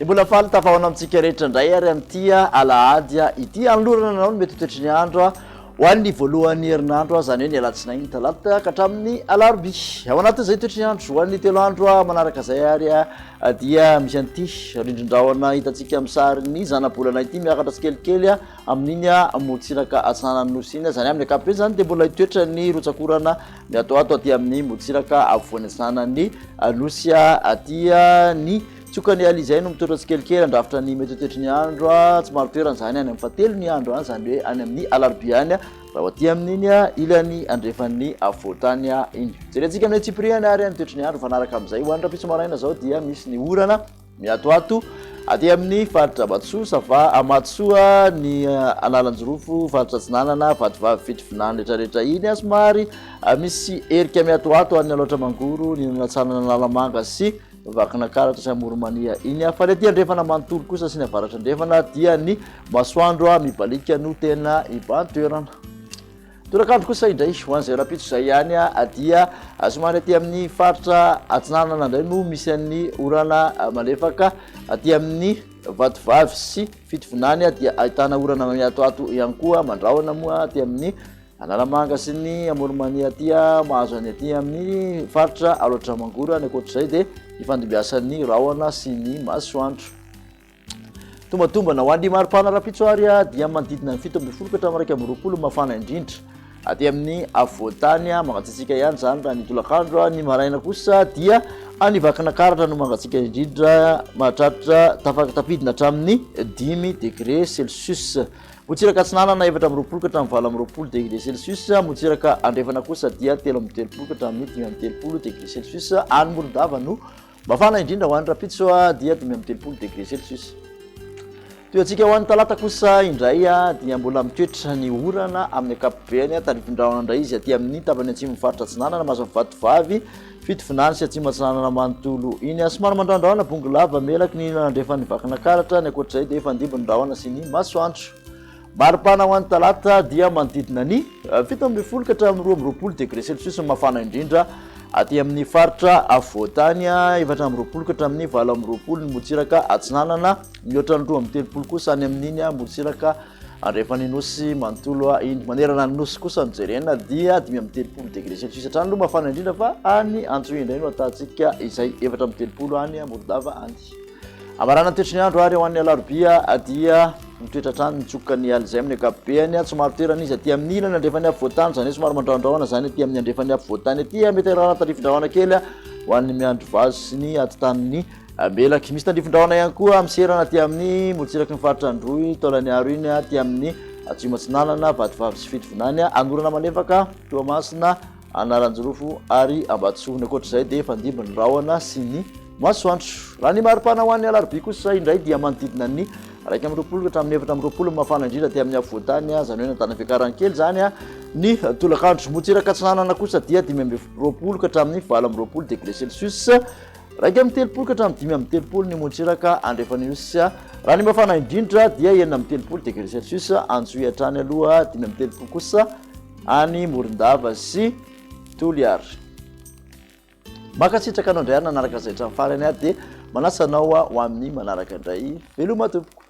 Dia mbola faly tafahaona amintsika rehetra indray ary amin'ity alahady ity. Anolorana anao ny mety ho toetry ny andro ho an'ny voalohan'ny herinandro, izany hoe ny alatsinainy, talata ka hatramin'ny alarobia. Ao anatin'izay toetry ny andro ho an'ny 3 andro manaraka izay ary dia misy an'ity rindrin-drahona hitantsika amin'ny sarin'ny zanabolana ity miakatra tsikelikely amin'iny morontsiraka atsinanan'ny nosy iny. Izany amin'ny ankapobeny izany dia mbola hitoetra ny rotsak'orana miatoato aty amin'ny morontsiraka afovoany atsinanan'ny nosy aty. Ny tsiokan'ny alizay no mitoetra tsikelikely handrafitra ny mety ho toetry ny andro. Tsy marin-toerana izany any amin'ny fahatelo ny andro any, izany hoe any amin'ny alarobia any, raha ho aty amin'iny ilany andrefan'ny afovoantany iny. Jerentsika amin'ny antsipiriany ary ny toetry ny andro mifanaraka amin'izay. Ho an'ny rahampitso maraina izao dia misy ny orana miatoato aty amin'ny faritra Ambatosoa, Sava, Amatsoa, ny Analanjirofo, faritra Atsinanana, Vatovavy, Fitovinany rehetrarehetra iny. Somary misy erika miatoato any Alaotra Mangoro, ny Anatsanana, Analamanga sy Vakinakaratra sy Amoronmania iny. Fa ny aty andrefana manontolo kosa sy ny avaratra andrefana dia ny masoandro mibaliaka no tena ibahan-toerana. Tolakandro kosa indray ho an'izay rahampitso izay ihany dia somary aty amin'ny faritra atsinanana indray no misy an'ny orana malefaka. Aty amin'ny Vatovavy sy Fitovinany dia ahitana orana miatoato ihany koa, mandrahona moa aty amin'ny Analamanga sy ny Amoronmania aty mahazo any aty amin'ny faritra Alaotra Mangoro. Any ankoatr'izay dia ifandimbiasan'ny rahona sy ny masoandro. Tombatombana ho an'ny maripana rahampitso ary dia manodidina ny 17 ka hatramin'ny 21 mafana indrindra aty amin'ny afovoan-tany. Mangatsiatsiaka ihany izany raha ny tolakandro. Ny maraina kosa dia any Vakinakaratra no mangatsiaka indrindra, mahatratra tafidina hatramin'ny 5 degré celsius. Motsiraka atsinanana 24 ka hatramin'ny 28 degré celsius, Motsiraka andrefana kosa dia 33 ka hatramin'ny 35 degré celsius. Any Morondava no mafana indrindra ho an'ny rahampitso dia 35 degré celsius. Toy antsika ho an'ny talata kosa indray dia mbola mitoetra ny orana amin'ny ankapobeny. Tandrifin-drahona indray izy aty amin'ny tapany atsimon'ny faritra atsinanana, mahazo ny Vatovavy, Fitovinany sy Atsimo Atsinanana manontolo iny. Somary mandrahondrahona, bongolava, melaky ny ilany andrefan'ny Vakinakaratra. Ny ankoatr'izay dia efa andimby ny rahona sy ny masoandro. Maripana ho an'ny talata dia manodidina ny 17 ka hatramin'ny 22 degré celsius ny mafana indrindra aty amin'ny faritra afovoan-tany, 24 ka hatramin'ny 28 ny morontsiraka atsinanana, mihoatra ny 32 kosa any amin'iny morontsiraka andrefan'ny nosy manontolo iny. Manerana ny nosy kosa no jerena dia 35 degré celsius hatrany aloha mafana indrindra fa any Antsohihy indray no ahitantsika izay 34 any Morondava any. Hamarana ny toetry ny andro ary ho an'ny alarobia dia mitoetra hatrany ny tsoka ny alizay amin'ny ankapobeny. Tsy maro toerana izy aty amin'ny ilany andrefan'ny afovoantany, izany hoe somary mandrahondrahona izany aty amin'ny andrefan'ny afovoantany aty. Mety arahana tandrifindrahona kely ho an'ny miandry vazo sy ny atitan'ny melaky. Misy tandrifindrahona ihany koa miserana aty amin'ny morontsiraky ny faritra Androy, Taolaniaro iny, aty amin'ny Atsimo Atsinanana, Vatovavy sy Fitovinany, Anorana Malefaka, Toamasina, Analanjirofo ary Ambatosoa. Ny ankoatr'izay dia efa ndimby ny rahona sy ny masoandro. Raha ny maripana ho an'ny alarobia kosa indray dia manodidina ny 21 ka hatramin'ny 24 ny mafana indrindra aty amin'ny afovoan-tany, izany hoe ny Antanana Fiakarana kely izany ny tolakandro. Morontsiraka atsinanana kosa dia 25 ka hatramin'ny 28 degré celsius. 31 ka hatramin'ny 35 ny morontsiraka andrefan'ny Nosy. Raha ny mafana indrindra dia 36 degré celsius Antsohihy hatrany aloha, 35 kosa any Morondava sy Toliara. Mankasitraka anao indray ary nanaraka izay hatramin'ny farany ary dia manasa anao ho amin'ny manaraka indray. Veloma tompoko.